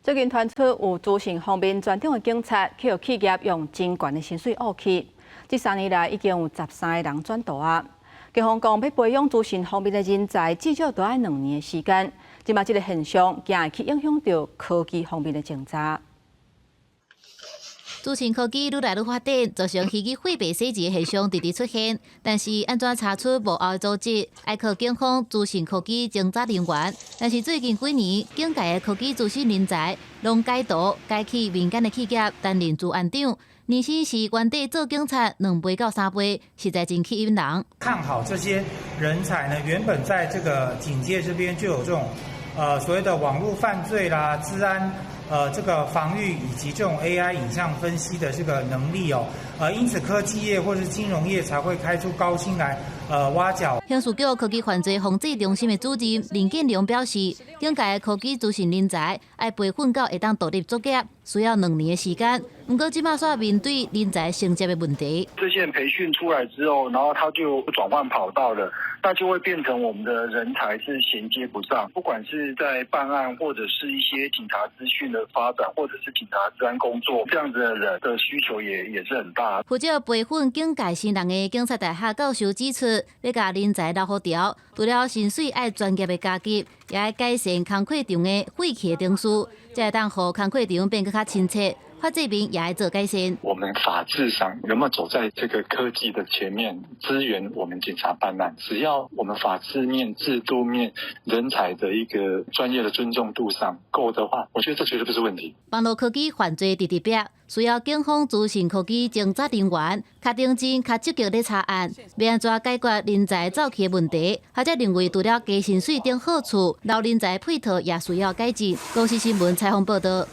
最近傳出有資訊方面專長的警察去予企業用真懸的薪水挖去，這3年來已經有13個人轉道啊。警方講，欲培養資訊方面的人才，至少都愛2年的時間。這馬這個現象，驚會去影響著科技方面的偵查。資訊科技愈來愈發展，造成虛擬貨幣洗錢現象直直出現。但是，按怎查出幕後組織，愛靠警方資訊科技偵查人員。但是最近幾年，警界的科技資訊人才攏改道改去民間的企業擔任資安長，年薪是原底做警察2倍到3倍，實在真吸引人。看好這些人才呢，原本在這個警界這邊就有這種，所謂的網絡犯罪啦、資安，這個防禦以及這種 AI 影像分析的這個能力哦，因此科技業或是金融業才會開出高薪來，挖角。刑事局科技犯罪防制中心的主任林建良表示，警界的科技資訊人才愛培訓到會當獨立作業，需要2年的時間。毋過這馬煞面對人才銜接的問題。這些人培訓出來之後，然後他就轉換跑道了，那就會變成我們的人才是銜接不上，不管是在辦案或者是一些警察資訊的發展，或者是警察資安工作，這樣子的人的需求也是很大。負責培訓警界新人的警察大學教授指出，欲共人才留予牢，除了薪水愛專業的加給，也愛改善工課場的廢棄的程序，才會當予工課場變閣較親切。法制面也愛做改善。我們法制上有沒有走在這個科技的前面，支援我們警察辦案？只要我們法制面、制度面、人才的一個專業的尊重度上夠的話，我覺得這絕對不是問題。網路科技犯罪直直逼，需要警方資訊科技偵查人員較認真、較積極咧查案，欲按怎解決人才走去的問題？學者認為，除了加薪水等好處，留人才配套也需要改進。公視新聞採訪報導。